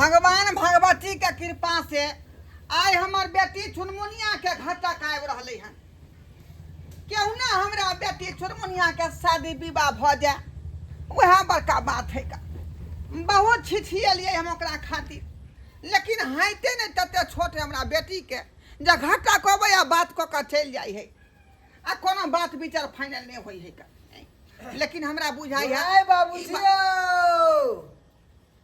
भगवान भगवती के कृपा से आइ हमर बेटी चुनमुनिया के घटक आबि रहलै हन। केहुना हमरा बेटी चुनमुनिया के शादी विवाह भऽ जाए, वएह बड़का बात है का। बहुत छिछिएलियै हम ओकरा खातिर, लेकिन हाइते नहि तते छोट है हमरा बेटी के जे घटक अबै आ बात कऽ कऽ चलि जाइ है, आ कोनो बात विचार फाइनल नहि होइ है का। लेकिन हमरा बुझाइ है जय बाबूजी यौ।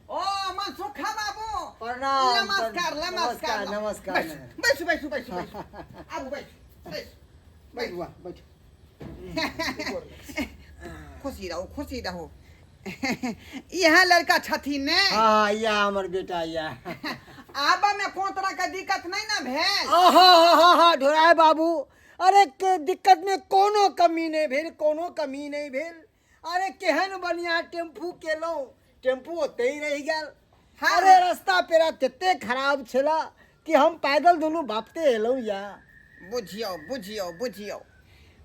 ओ मनसुखा बाबू, प्रणाम, नमस्कार, नमस्कार, नमस्कार। बैसू बैसू बैसू बैसू, आबू बैसू बैसू बैठ बुआ बैठ। खुशी रहू खुशी रहू। इएह लड़का छथिन ने? हाँ, इएह हमर बेटा इएह। आबऽ में कोनो तरह के दिक्कत नहीं ना भेल? हाँ हाँ हाँ हाँ ढोराय बाबू, अरे के दिक्कत में कोनो कमी नहीं भेल, कोनो कमी नहीं भेल। अरे केहन बढ़िया टेम्पू केलहुँ, टेम्पू ओतहि रहि गेल। हाँ। अरे रास्ता पेरा तते खराब छला कि हम पैदल दुनू बापते एलहुँ या। बुझियौ बुझियौ बुझियौ,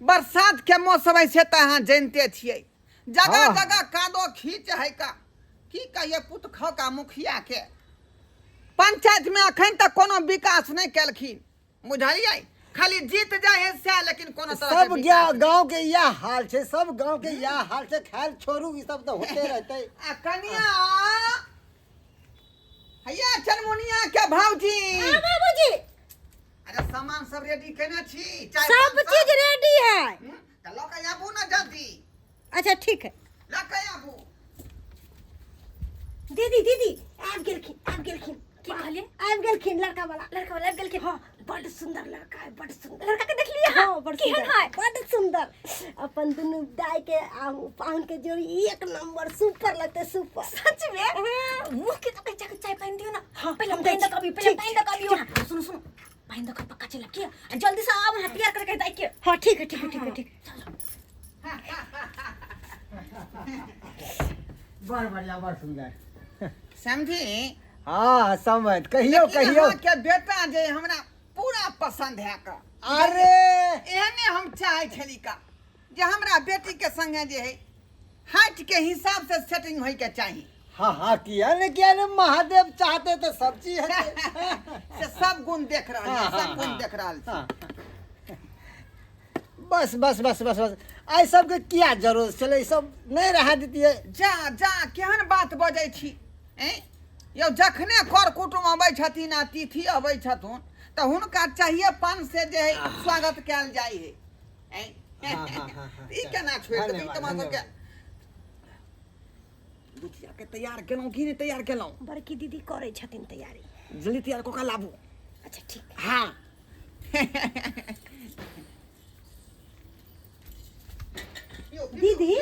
बरसात के मौसम है से तऽ अहाँ जानिते छियै, जगह हाँ। जगह कादो खींच है का। की कहिए पुत खौका मुखिया के, पंचायत में अखन तक कोनो विकास नहीं केलखिन, बुझलियै? खाली जीत जाए है सएह, लेकिन कोनो तरह के सब विकास गया गांव के इएह हाल छै, सब गांव के इएह हाल छै। खैर छोड़ू, ई सब तऽ होते रहतै। आ कनिया हैया चनमुनिया के भौजी। हाँ, बाबूजी। अरे सामान सब रेडी केने छी? चाय सब पान चीज रेडी है। तऽ लऽ के आबू ने जल्दी। अच्छा ठीक है, लऽ के आबू। दीदी दीदी आबि गेलखिन, आबि गेलखिन। की कहलिए? आबि गेलखिन लड़का वाला। लड़का वाला आबि गेलखिन? हाँ, बड सुंदर लड़का है, बड सुंदर। लड़का के देखलिए? हाँ, बड केहन सुंदर है? बड सुंदर। अपन दुनू दाई के आ पाहुन के जोड़ी एक नंबर सुपर लगते, सुपर। सच में? हाँ। मुंह के तो कच्चा चाय पानी दियो ना। हाँ, पहले हम पानी दै दऽ कभी, पहले ठीक, पानी दऽ कभी वहाँ। सुनो सुनो, पानी दऽ कऽ पक्का चला के आ जल्दी से आब वहाँ तैयार करके दाई के। हाँ ठीक है ठीक है ठीक है ठीक। चलो। बड़ बढ़िया, बड़ सुंदर। समझी? हाँ समझ, कहियो लेकिन कहियो। अहाँ के बेटा जे हमरा पूरा पसंद है का। अरे एहने हम चाहे छली का जे हमरा बेटी के संगे जे है हाइट के हिसाब से सेटिंग होय के चाही। हाँ हाँ, किया ने किया ने, महादेव चाहते तो सब चीज हेतै। से सब गुण देख रहल छी, हाँ, सब हाँ, गुण हाँ। देख रहल छी। हाँ। बस बस बस बस बस, एहि सबके किया जरूरत छलै, ई सब नहि रहै दितियै। जा जा, केहन बात बजै छी ऐं यौ? जखने कर कुटुम अबै छथिन आ अतिथि अबै छथुन तऽ हुनका चाहिए पान से जे है स्वागत कयल जाइ है ऐं? हाँ, हाँ, हाँ, हाँ, ई केना छोड़ि देबै? धन्यवाद, तोरा सबके धन्यवाद। बुचिया के तैयार केलहुँ कि नहि तैयार केलहुँ? बड़की दीदी करै छथिन तैयारी। जल्दी तैयार कऽ कऽ लाबू। अच्छा ठीक। हाँ दीदी,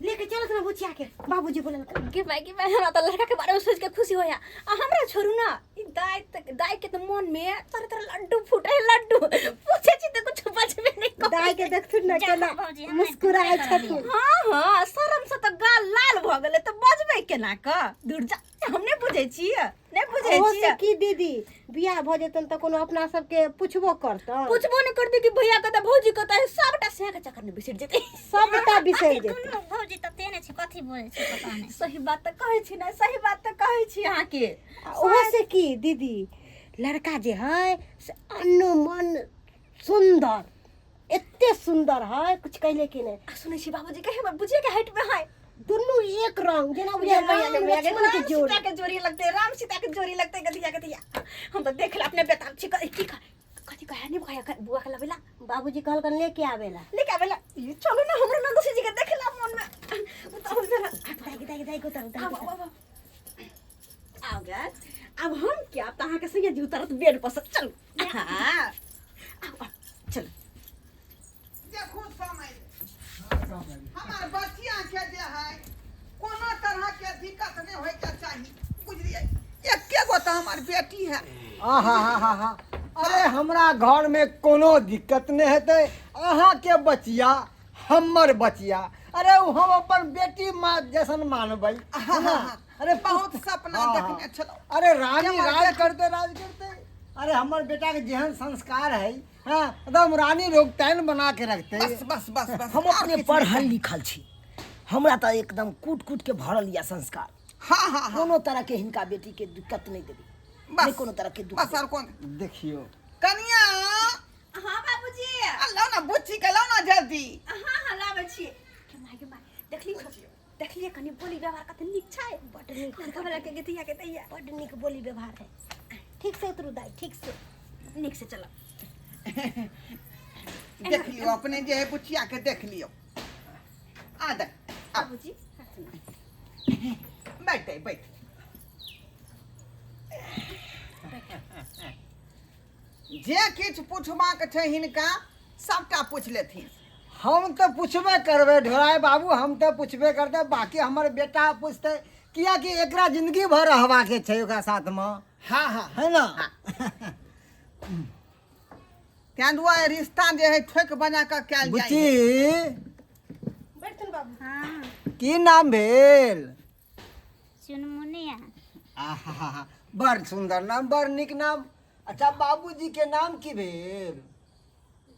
लेके चलत ना बुचिया के, बाबूजी बोलल। के भाई के भाई, हमरा तो लड़का के बारे में सोच के खुशी होया, आ हमरा छोड़ू ना, ई दाई तक दाई के तो मन में तरह तरह लड्डू फूटे है, लड्डू पूछे छी त कुछ बचबे नहीं करे। दाई के देखथुन ना जा केना बाबूजी, हमरा मुस्कुराए छथुन। हाँ हाँ, शरम से तो गाल लाल भ गेलै, त बजबे केना क? दूर जा, हम नहीं बुझै छियै, नहीं बुझै ओहो से छियै। की दीदी, बियाह भऽ जेतन तऽ कोनो अपना सबके पुछबो करतन? पुछबो नहीं करते कि भैया कतऽ, भौजी कतऽ है, सबटा सएह के चक्कर में बिसरि जेतै, सबटा बिसरि जेतै। दुनू भौजी तऽ तेहने छै, कथी बोलै छै पता नहि। सही बात तऽ कहै छी ने, सही बात तऽ कहै छी अहाँके। आ ओहो से की दीदी, लड़का जे है से अनुमन सुंदर, एते सुंदर है कुछ कहले कि नहीं। आ सुनै छी बाबूजी के हमर बुझिए के हाइट में है। दुनू एक रंग जेना बुझाय भैया राम के भैया के लक्ष्मण के राम जोड़ी, सीता के जोड़ी लगते, राम सीता के जोड़ी लगते। गधिया गधिया, हम तो देख ले अपने बेताब छी। की कह कथी कहे नहीं भैया के बुआ के लबेला? बाबूजी कहलकन लेके आवेला, लेके आवेला। ई चलो ना, हमरो नंदोसी जी के देखला मन में उतारू जरा। दाई दाई दाई को उतारू, दाई आब को आब आब आब गे, अब हम क्या त अहाँ के संगे जी उतारत बेड पर से। चलू, हाँ आब आब चलू। देखू समय, हमार बचिया के जे है कोनो तरह के दिक्कत नहीं होय के चाही, बुझलियै? एके गो तऽ हमर बेटी है। आहा हा हा हा, अरे हमरा घर में कोनो दिक्कत नहीं हेतै। अहाँ के बचिया हमर बचिया, अरे उ हम अपन बेटी माँ जैसन मानबै। आहा, ना? अरे बहुत सपना हाँ, देखने हाँ। छलहुँ। अरे रानी हमर राज बेटी- करते, राज करते। अरे हमर बेटा के जेहन संस्कार है, हाँ एकदम रानी लोग तैन बना के रखते। बस बस बस बस। हम आओर अपने किछु पढ़ल नहि। लिखल छी, हमरा तऽ एकदम कूट कूट के भरल यऽ संस्कार। हाँ हाँ हाँ कोनो तरह के हिनका बेटी के दिक्कत नहीं देबै। बस नहि कोनो तरह के दुख। बस, और कोन? देखियौ कनिया। हाँ बाबूजी। आ लाउ ना बुच्ची के, लाउ ना जल्दी। हाँ हाँ, लाबै छी। के माय, के माय, देखली देखलिए, कनी बोली व्यवहार कते नीक छै। बड्ड नीक। लड़का वाला के गतिया के दैया। बड्ड नीक बोली व्यवहार है। ठीक से उतरू दाइ, ठीक से। नीक से चलब। देख लियौ अपने जे है बुचिया के, देख लियौ। आ दे आ। बाबूजी, बैठ दे, बैठ। जे किछु पूछबाक छै हिनका, सबटा पूछ लेथिन। हम तऽ पुछबे करबै ढोराय बाबू, हम तऽ पुछबे करतै, बाकी हमर बेटा पुछतै, कियाकि एकरा जिंदगी भर रहबाके छै ओकरा साथमे। हाँ हाँ। है ना? तें दुआरे रिश्ता जे है ठोक बना कऽ कयल जाइ बुच्ची। है। बैठथुन बाबू। हाँ। की नाम भेल? चुनमुनिया। आहा, बड़ सुन्दर नाम, बड़ नीक नाम। अच्छा, बाबूजी के नाम की भेल?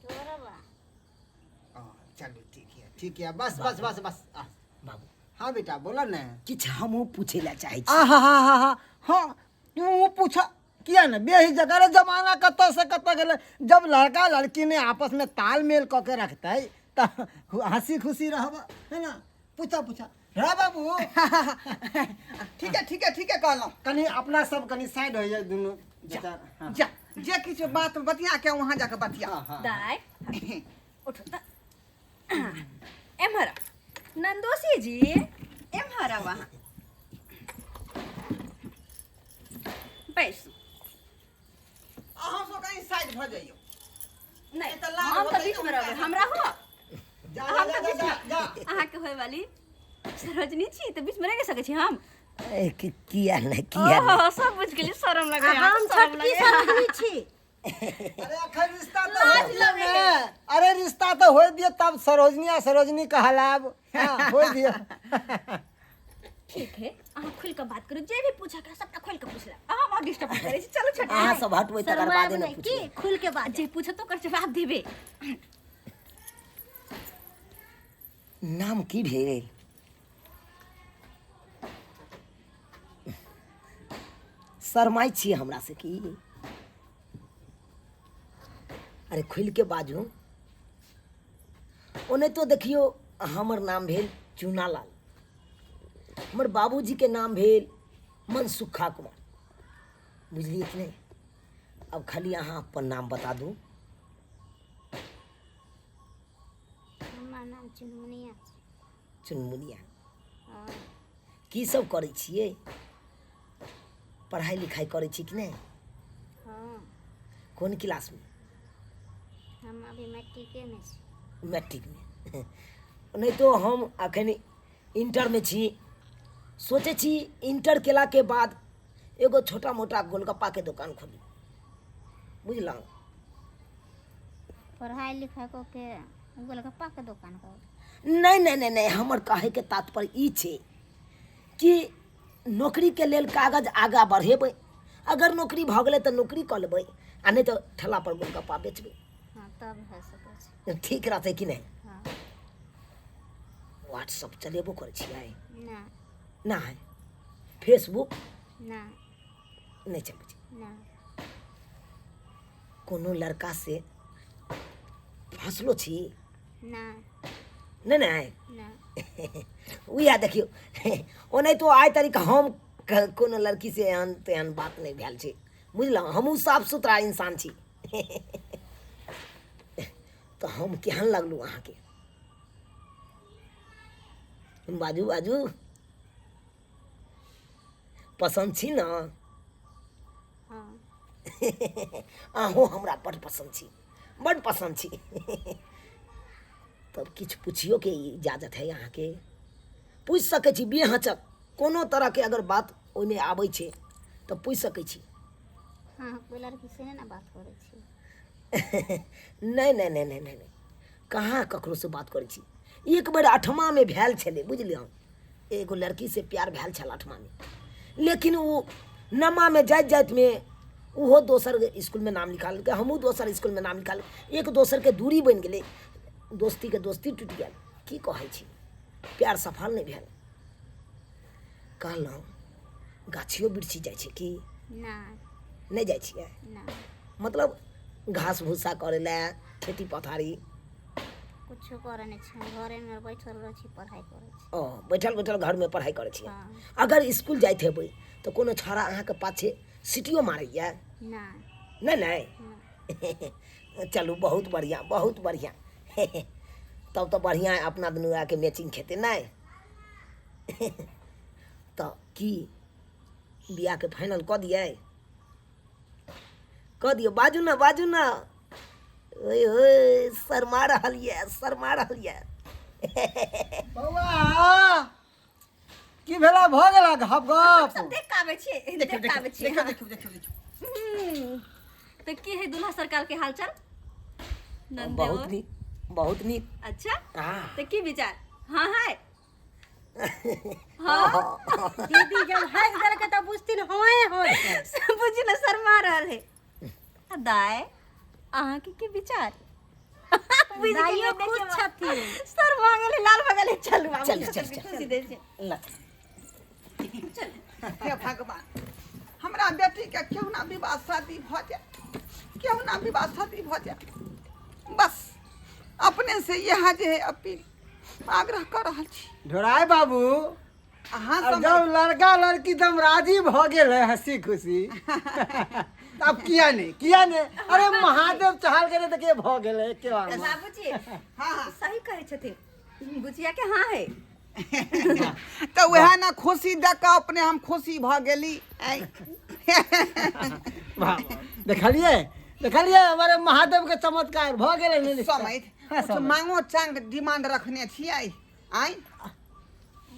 ढोरबा। चलू, ठीक है, ठीक है, बस बस बस बस आ। बाबू। हाँ बेटा, बोला ने। किछु हमहूँ पूछै लए चाहै छी। आहा हा हा हा, हाँ, तू पूछ, किया ने। बेही जगह रे, जमाना कतऽ से कतऽ गेलै। जब लड़का लड़की ने आपस में तालमेल कऽ के रखतै तऽ हंसी खुशी रहब, है ना? पूछा पूछा रा बाबू। ठीक है, ठीक है, ठीक है, कहलहुँ। कनी अपना सब कनी साइड हो जाए दुनू बेटा, हाँ। जा, जे किछु बात बतिया के वहाँ जाके बतिया। हाँ, हाँ। दाइ, उठू तऽ, एम्हर आउ। नन्दोसी जी, एम्हर आउ, अहाँ बैसू। अहाँ सब कहीं साइड भऽ जइयौ। नहि। तऽ लाल हम तऽ होतै। बीचमे रहबै, हमरा हो। जा। हम जा। तऽ जा। बीचमे। जा जा। अहाँके होय वाली सरोजनी छी तऽ बीचमे रहि नहि सकै छी हम। ए, किया नहि, किया नहि? ओहो, सब बुझि गेली। शरम आ लगैया। हम शरम छोटकी लगैया। सरोजनी छी। अरे, अखन रिश्ता तऽ होय दियौ ने। अरे, रिश्ता तऽ होय दियौ, तब सरोजनी आ सरोजनी कहलाब। हाँ, होय दियौ। ठीक है, अहाँ खुलि कऽ बात करू। जे भी पूछऽ के सबटा खुलि कऽ पूछ लेब। अहाँ बहुत डिस्टर्ब करै छी। चलू छोटी। अहाँ सब हटबै तकर शर्माएब बादे ने नहि पूछबै। की खुल के बात। जे पूछत ओकर जवाब देबै। नाम की भेल? शरमाइ छियै हमरा से की? अरे, खुलि के बाजू। ओनाहितो देखियौ, हमर नाम भेल चूनालाल, हमर बाबूजीके नाम भेल मनसुखा कुमार, बुझलियै कि नहि? आब खाली अहाँ अपन नाम बता दू। हमर नाम चुनमुनिया छै। चुनमुनिया? हँ। की सब करै छियै? पढ़ाइ लिखाइ करै छी कि नहि? हँ। कोन क्लासमे? हम अभी मैट्रिकेमे छी। मैट्रिकमे? नहि तो हम अखन इंटरमे छी। सोचै छी इंटर केलाके बाद एगो छोटा मोटा गोलगप्पाके दोकान खोली, बुझलहुँ? पढ़ाइ लिखाइ कऽ के गोलगप्पाके दोकान कर? नहि नहि नहि नहि, हमर कहैके तात्पर्य ई छै कि नौकरीके लेल कागज आगाँ बढ़ेबै। अगर नौकरी भऽ गेलै तऽ नौकरी कऽ लेबै आ नहि तऽ ठेलापर गोलगप्पा बेचबै। हँ, तब भए सकै छै। ठीक रहतै कि नहि? हँ। व्हाट्सअप चलेबो करै छियै? नहि। नहि? फेसबुक? नहि। नहि चलबै छी? नहि। कोनो लड़का से फँसलो छी? नहि। नहि नहि? नहि। उएह देखियौ, ओनाहितो आइ तारीख हम कोनो लड़की से एहन तेहन बात नहि भेल छै, बुझलहुँ? हमहूँ साफ सुथरा इंसान छी। तऽ हम केहन लगलहुँ अहाँके? बाजू बाजू, पसन्द छी ने? हँ। अहूँ हमरा बड्ड पसन्द छी, बड्ड पसन्द छी। तब किछु पुछियोके इजाजत है अहाँके? पूछि सकै छी बेहचक। कोनो तरहके अगर बात ओहिमे आबै छै तऽ पूछि सकै छी। हँ, कोइ लड़की से नहि ने बात करै छी। नहि नहि नहि नहि नहि नहि, कहाँ ककरोसँ बात करै छी। एक बेर आठमामे भेल छलै, बुझलियै? एगो लड़कीसँ प्यार भेल छल आठमामे, लेकिन ओ नमामे जाइत जाइतमे ओहो दोसर इसकुलमे नाम लिखा लेलकै, हमहूँ दोसर इसकुलमे नाम लिखा लेलकै। एक दोसरके दूरी बनि गेलै, दोस्तीके दोस्ती टूटि गेल। की कहै छी, प्यार सफल नहि भेल। कहलहुँ गाछियो बिरछी जाइ छै की? नहि। नहि जाइ छियै? नहि। मतलब घास भूसा करै लए, खेती पथारी? कुछो करै नहि छी, हम घरेमे बैठल रहै छी, पढ़ाइ करै छी। ओ बैठल बैठल घरमे पढ़ाइ करै छियै? हँ। अगर इसकुल जाइत हेबै तऽ कोनो छौड़ा अहाँके पाछे सीटियो मारैया? नहि। नहि नहि? नहि। चलू बहुत बढ़िआँ, बहुत बढ़िआँ। तब तऽ बढ़िआँ अपना दुनू आके मैचिंग खेतै नहि? तऽ की बियाहके फाइनल कऽ दियै? कऽ दियौ? बाजू ने, बाजू ने। ओए ओए, शर्मा रहल यऽ, शर्मा रहल यऽ। बौआ, की भेला? भऽ गेला गप गप? सब देख के आबै छियै, देख के आबै छियै। देखियौ देखियौ देखियौ देखियौ। तऽ की है दुल्हा सरकार के हालचाल नंदेव? बहुत नीक, बहुत नीक। अच्छा। हाँ। तऽ की विचार? हाँ है? हाँ। दीदी जब हंस देलकै तऽ बुझथिन होए होए। बुझी ने शर्मा रहल है। आ दाय, अहाँके की विचार? बुझि दाइयो गेलियै, खुश देखियौ। छथिन। शर्मा गेलै, लाल भऽ गेलै। चलू बाबू, चलू, चलू, चलू। खुशी दै छै। ल। चलू। हे भगवान, हमरा बेटीके केहुना विवाह शादी भऽ जाय, केहुना विवाह शादी भऽ जाय, बस अपने से इएह जे है अपील आग्रह कऽ रहल छी। ढोराय बाबू, अहाँ और सब जब लड़का लड़की एकदम राजी भ गेल है हंसी खुशी, तब किया नहीं, किया नहीं? अरे महादेव चहल गेलै तऽ के भऽ गेलै एके बार में। बाबूजी। हाँ हाँ। सही कहै छथिन, बुचिया के हाँ है। तऽ वएह ने खुशी दऽ कऽ अपने हम खुशी भऽ गेली। ऐ। वाह, देखलियै देखलियै हमारे महादेव के चमत्कार भऽ गेलै ने। समैध, हाँ, कुछ समैध। मांगो चांग डिमांड रखने छियै आँय?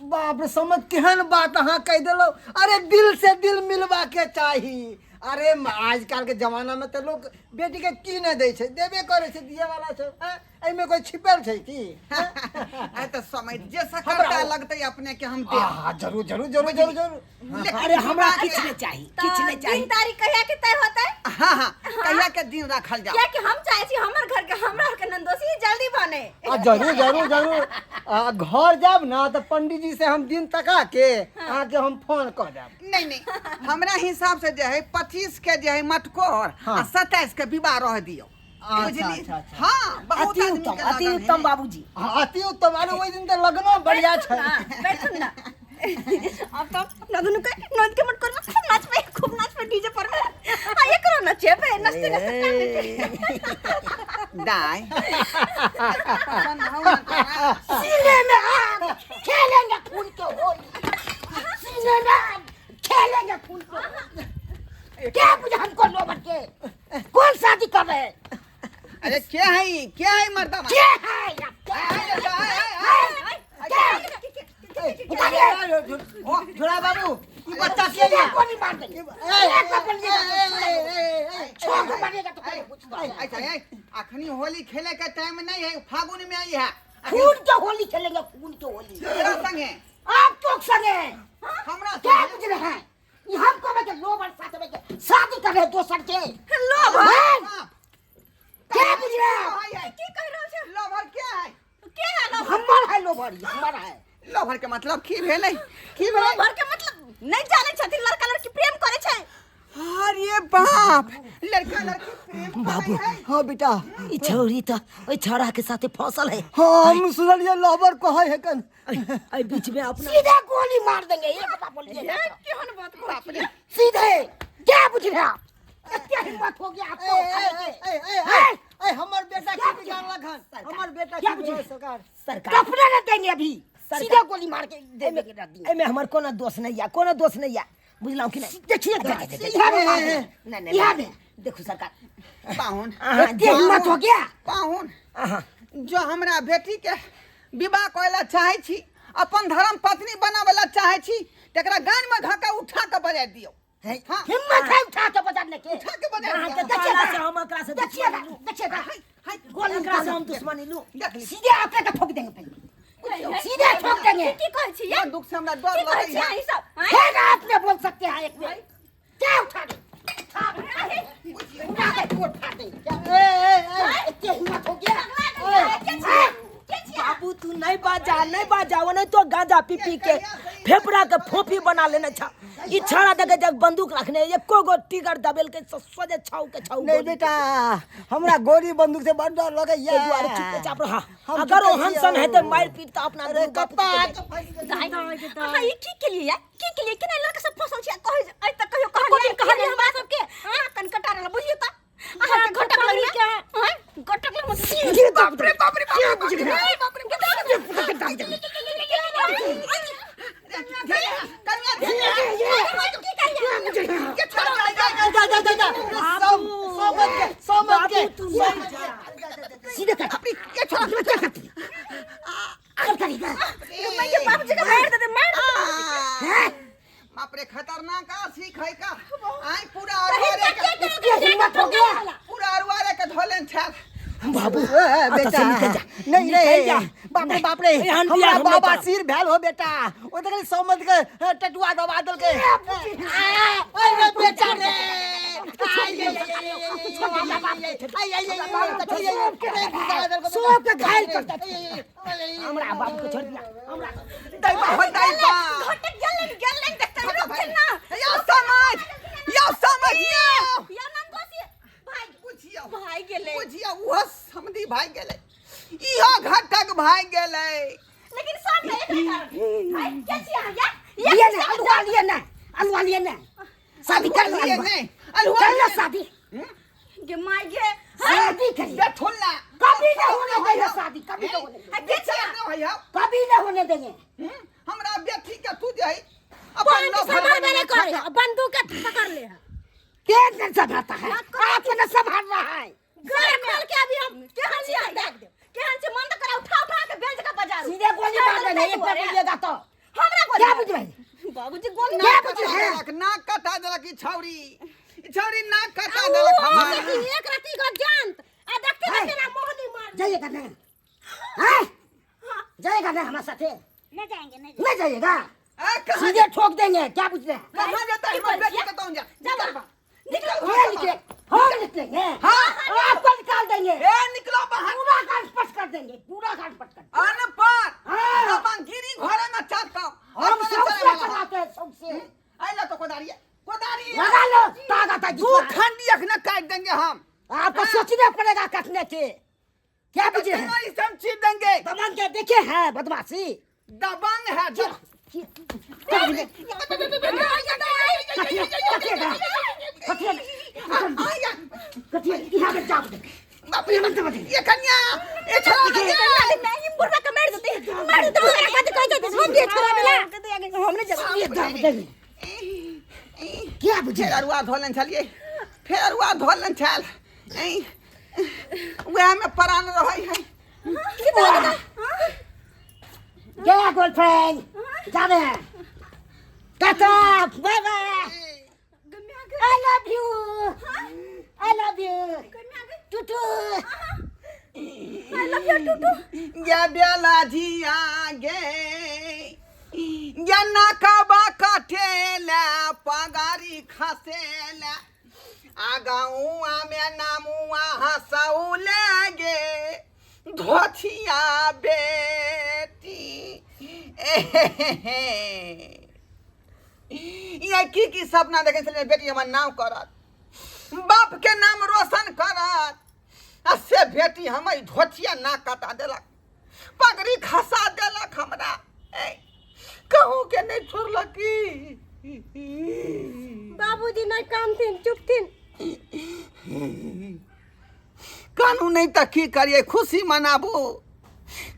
बाप रे समझ, केहन बात अहाँ कहि देलहुँ। अरे दिल से दिल मिलबा के चाही। अरे आजकल के जमाना में तऽ लोग बेटी के की नहि दै छै, देबे करै छै, दिए वाला छै। आँय? एहिमे कोई छिपल छै की? आइ तऽ समय जे सकरता लगतै अपने के हम देब। हाँ, जरूर जरूर जरूर जरूर जरूर। लेकिन अरे हमरा विवाह किछु के- नहि चाही, तऽ किछु नहि चाही। दिन तारीख कहिया के तय होतै? हाँ हाँ, कहिया के दिन राखल जाओ? कियाकि हम चाहे छी हमर घर के, हमरा के नंदोसी जल्दी बने। आ जरूर जरूर जरूर। आ घर जायब ना तऽ पंडित जी से हम दिन तका के अहाँके हम फोन कऽ देब। नहीं नहीं, हमरा हिसाब से जे है 25 के जे है मटकोर आ 27 के विवाह रह दियो। अच्छा, बुझली? अच्छा, अच्छा। हाँ, बहुत अति आदमी उत्तम, के अति लगन है उत्तम ने। बाबूजी। हाँ, अति उत्तम। अरे ओहि दिन तऽ लगनो बढ़िया छै। बैठू ना। अब तो अपना दुनू के नोच के मटकोर में खूब नाचबै, खूब नाचबै डीजे पर में। आ एकरो नचेबै, नचते नचते टांग देतै। दाय पसंद हौ ना तोरा? सीने में आग, खेलेंगे खून के होली। सीने में आग, खेलेंगे खून के होली। क्या बुझा हमको लोबर के कौन शादी कर रहे हैं? अरे क्या है ई? क्या है मर्दमा? क्या है आप? क्या है? झोरा बाबू, ई बच्चा के सीधे लिया? गोली मार देंगे। एक को बोलिएगा तो छह को मारिएगा तो कोई पूछता है। अच्छा ए, अखनी होली खेले के टाइम नहीं है, फागुन में आई है। खून के होली खेलेंगे, खून के होली। केकरा संगे? आप तो संगे। हमरा क्या संगे? बुझ रहे हैं ये हमको में के लोबर साथ में के शादी कर रहे दोसर के लोभर? हाँ। क्या बुझ रहे हैं? की कहि रहल छै? लोभर क्या है? के है लोभर? हमार है लोबर, ये हमारा है। लोभर के मतलब की भेलै? की भेलै? लोभर के मतलब नहि जानै छथिन, लड़का लड़की प्रेम करै छै। अरे बाप, लड़का लड़की प्रेम बाबू। करै है? हाँ बेटा। ई छौरी तो ओइ छौड़ा के साथे फसल है। हाँ, हम सुनलियै लहबर कहै है कन। एहि बीच में अपना सीधे गोली मार देंगे, एक बार बोलिएगा तो। केहन बात कहै छियै? सीधे। क्या बुझ रहे आप? इतने हिम्मत हो गया आपको ए, उठाने ए, के? ए, ए, हैं? ए, ए, हमर बेटा क्या की बुझे? बिगाड़लक हन? हमर बेटा क्या की बुझे? बिगाड़ल सरकार? सरकार कपड़ा न देंगे अभी, सीधे गोली मार के दे देंगे, रख दिए। एमे हमर कोनो दोष नहीं या, कोनो दोष नहीं या, बुझलहुँ कि नहीं? देखिए देखिए, नहीं नहीं नहीं, देखू सरकार। पाहुन, इतने हिम्मत हो गया? पाहुन, अहाँ जो हमरा बेटी के विवाह करे ला चाहे छी, अपन धर्म पत्नी बनावे ला चाहे छी, तकरा गान में धक्का उठा के बजा दियो। हाँ। हिम्मत है उठा के बजाने के? उठा के बजा अहाँ दियो। के देखिएगा, से हम एकरा से देखिएगा, दुश्मनी लू। देखिएगा, हाय, गोली एकरा से हम दुश्मनी लू। देख ली। सीधे आपके के ठोक देंगे पहले, सीधे ठोक देंगे। की कहै छियै? बंदूक से हमरा डर की कहै लगै छियै है। अहीं सब? आँय? फिर आप नहीं बोल सकते हैं एक मिनट। क्या उठा दे, उठा दे, उठा दे, उठा दे। ए ए ए इतने हिम्मत हो गया? के छियै? के छियै? बाबू तू नहीं बाजा नहीं बाजा वो नहीं तो गांजा पी पी के फेफड़ा के फोफी बना लेने छा ई छाड़ा देखे जब बंदूक रखने एको गो टिगर दबेल के सोझे छाऊ के छाऊ नहीं गोली। बेटा, हमरा गोली बंदूक से बड़ डर लगैया। ताहि दुआरे चुपचाप रह। हम अगर चुपे ओहन छियौ। सन हेतै मारि पीट तऽ अपना अरे दुनू बाप कत्ता के आके दाइ, अहाँ ई की केलियै यार? की केलियै? केना लड़का सब फसल छै? कहै जे आइ तक कहियो कहलियै कहलियै हमरा सबके? हाँ, कनकटा रहल, बुझियौ तऽ। अहाँके घटक लगलै। आँय, घटक लगलै। बाप रे बाप रे बाप रे बाप रे बाप रे। जा जा जा जा, सब समझ के समझ के सीधे काट बाबूजी के मार देते, मार देते। बाप रे खतरनाक आ सीख है का आई पूरा अरुआरे के हिम्मत हो गया पूरा अरुआरे के धोलेन छाल। बाबू ए, एतऽ बेटा से निकल जा। नहीं निकल रे जा। बाप रे बाप रे, एहन हमरा बियाह हम नहि बाबा करब। सिर भेल हो बेटा, ओ देखली समझ के टटुआ दबा देलकै। अरे बेटा रे, आई, आई, आई, आई, आई, आई, आई, आई, आई, आई, सबके घायल कर देतै। हमरा बाबू के छोड़ दिया हमरा। दैबा हो दैबा। घटक गेलन गेलन देखते रुकथिन ना। यो समझ यो समझ यो या नंदोसी भाई बुझियो भाई गेलै। बुझियो उहो समधी भाई गेलै, इहो घटक भाई गेलै। लेकिन सब ने एक कारण भाई के छी अहाँ या लिए ना अलुआ, लिए ना अलुआ, लिए ना शादी कर ले लिए अलुआ। नहीं अलुआ कर ले लिए। शादी। गे my गे। शादी करिए। बेठुल्ला कभी नहीं होने देंगे शादी, कभी नहीं होने देंगे। के छी अहाँ? नहीं होय। कभी नहीं होने देंगे। हमरा बेटी के तू जे है अपन पान लोग संभालबे नहीं करे, बंदूक के पकड़ ले है। के न संभालता है आपको न संभाल रहा है। घर खोल के अभी हम केहन छी अहाँ देख देब केहन छी मन तऽ करा उठा उठा के बेच के बाजार सीधे गोली मार देंगे, एक बार बोलिएगा तो हमरा गोली क्या मार। बुझ बाबूजी गोली क्या मार। बुझ रहे हैं? देलक नाक कटा देलक ई छौरी, ई छौरी नाक कटा देलक हमर। एक रति को जानत आ देखते है। ना केना मोहनी मार। जाइएगा ना? हाँ जाइएगा ना हमारे साथे? नहीं जाएंगे नहीं जाएंगे। नहीं जाइएगा। ए, कहाँ सीधे ठोक देंगे, क्या पूछ रहे हैं? कहाँ जाता है हमर बेटी के? तौन जा निकल बा निकल। ये निकले हम निकलेंगे। हाँ। आपको निकाल देंगे। ए निकलो बाहर। पूरा गांड पट कर देंगे, पूरा गांड पट कर। अनपढ़ हाँ। दबंगिरी घरे में चलता हम सबसे चलाते हैं सबसे। आई ला तो कोदारी है, कोदारी है। लगा लो ताकत है दू जितना। खंडी अखने काट देंगे हम। आपको सोचने पड़ेगा कटने के, क्या बुझे हैं? इसे हम चीर देंगे। दबंग के देखे हैं बदमाशी। दबंग है जो। यहाँ पे जाओ। बाप रे, ये कन्या ये छोरा नहीं नहीं बुढ़वा के मार देते मार देते हमरा बात कह देते हम जे छोरा बेला हमने जब ये दाब देंगे। क्या बुझे? फेर अरुआ धोलन छलियै, फेर अरुआ धोलन छल, वएह में प्राण रहै है। गया गर्लफ्रेंड जा रहे हैं, Tata bye bye, I love you, I love you Tutu. I love you Tutu. गे बेला जिया गे गे नाकबा कटेला पगारी खसेला आ गाँवा में नामुआ हंसौले गे धोथिया बेटी। ये की की सपना देखे छलियै, बेटी हमर नाम करत, बाप के नाम रोशन करत, आ से बेटी हमर धोतिया नाक कटा देलक, पगड़ी खसा देलक हमरा। ए, कहूँ के नहीं छोड़लक की। बाबूजी नहीं कानथिन चुपथिन। कानू नहीं तऽ की करियै, खुशी मनाबू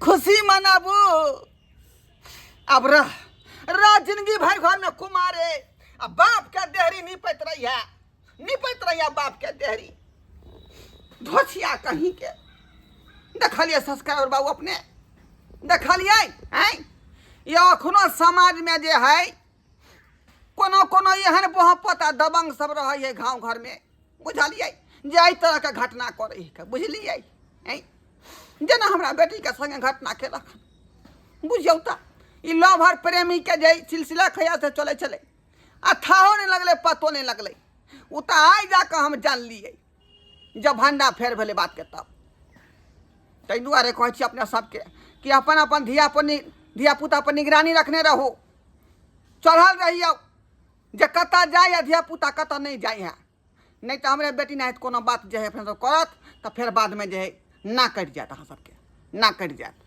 खुशी मनाबू। अब रह रह जिंदगी भर घर में कुमारे आ बाप के देहरी निपैत रही है, निपैत रही है बाप के देहरी। धोसिया कहीं के देखलियै संस्कार बाबू अपने देखलियै आँय। ये अखनो समाज में जे है कोनो कोनो एहन बहपत आ दबंग सब रहै है गाँव घर में, बुझलियै, जे एहि तरहके घटना करै है, बुझलियै। आँय जेना हमरा बेटीके संगे घटना केलक, बुझियौ तऽ ई लवर प्रेमी के जे सिलसिला खैया से चलै छलै आ थाहो नहि लगलै पतो नहि लगलै, ओ तऽ आइ जाकऽ हम जानलियै जब भंडा फेर भेलै बातके तब। ताहि दुआरे कहै छी अपने सबके कि अपन अपन धिया पर धियापुता पर निगरानी रखने रहू, चढ़ल रहियौ जे कतऽ जाइ है धियापुता, कतऽ नहि जाइ है। नहि तऽ हमरे बेटी नाहित कोनो बात जे है अपने सब करत तऽ फेर बादमे जे है ना कटि जायत, अहाँ सबके ना कटि जायत।